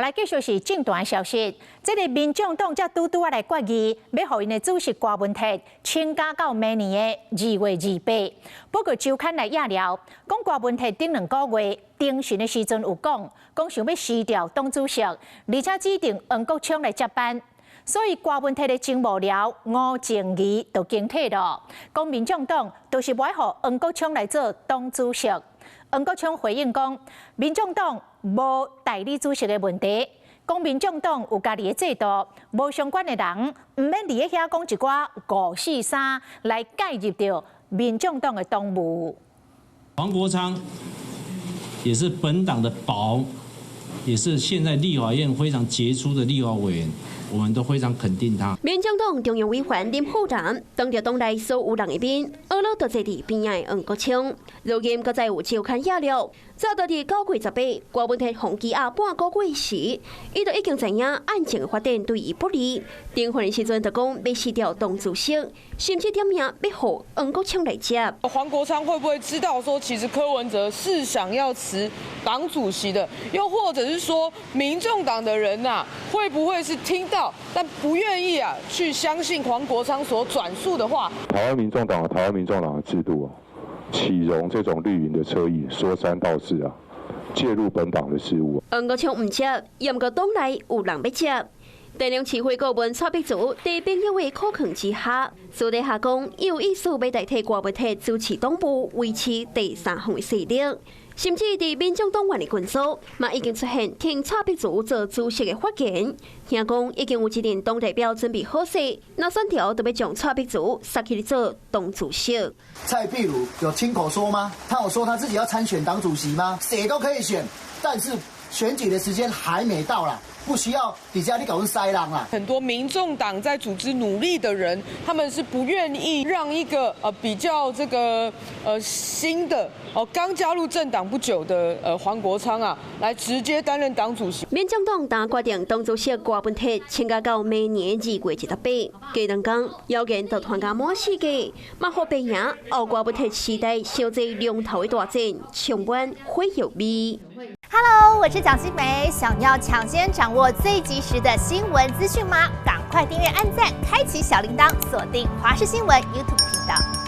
來繼續是政壇消息，這个民眾黨才拄拄仔來決議，欲予𪜶的主席郭文鐵請假到明年的2月28。不過周刊來掖料，講郭文鐵頂兩個月偵訊的時陣有講，講想欲辭掉黨主席，而且指定黃國昌來接班。所以郭文鐵的前幕僚吳靜儀就驚退咯，講民眾黨就是欲予黃國昌來做黨主席。黃國昌回應講，民眾黨無代理主席的問題，講民眾黨有家己的制度，無相關的人毋免佇遐講一寡五四三來介入著民眾黨的黨務。黃國昌也是本黨的寶，也是現在立法院非常傑出的立法委員，我們都非常肯定他。民眾黨中央委員林浩然當著黨內所有人的面，僫囉就坐佇邊仔的黃國昌，如今閣再有周刊掖料，早佇9月18，郭文鐵予羈押半個月時，伊就已經知影案情發展對伊不利。偵訊的時陣就講欲辭掉黨主席，甚至點名欲予黃國昌來接。黃國昌會不會知道說，其實柯文哲是想要辭黨主席的？又或者是說，民眾黨的人啊，會不會是聽到但不願意啊去相信黃國昌所轉述的話？台灣民眾黨有台灣民眾黨的制度啊，豈容這種綠營的側翼說三道四啊，介入本黨的事務。黃國昌毋接，毋過黨內有人欲接。台中市會顧問蔡壁如佇朋友的苦勸之下，私底下講有意思欲代替郭文鐵主持黨務，維持第三方的勢力。甚至佇民眾黨員的群組，嘛已經出現挺蔡壁如做主席的發言。聽講已經有一任黨代表準備好勢，若選著就欲將蔡壁如殺去做黨主席。蔡壁如有親口說嗎？他有說他自己要參選黨主席嗎？誰都可以選，但是選舉的時間還沒到啦，不需要底下你搞成塞人啦。很多民眾黨在組織努力的人，他們是不願意讓一個比較這個新的哦剛加入政黨不久的黃國昌啊，來直接擔任黨主席。民眾黨當決定黨主席郭文鐵請假到明年2月28，過兩工謠言就傳甲滿世界，嘛予白營後郭文鐵時代小濟龍頭的大戰充滿火藥味。 Hello，我是蔣新梅，想要搶先掌握最及時的新聞資訊嗎？趕快訂閱、按讚、開啟小鈴鐺，鎖定華視新聞 YouTube 頻道。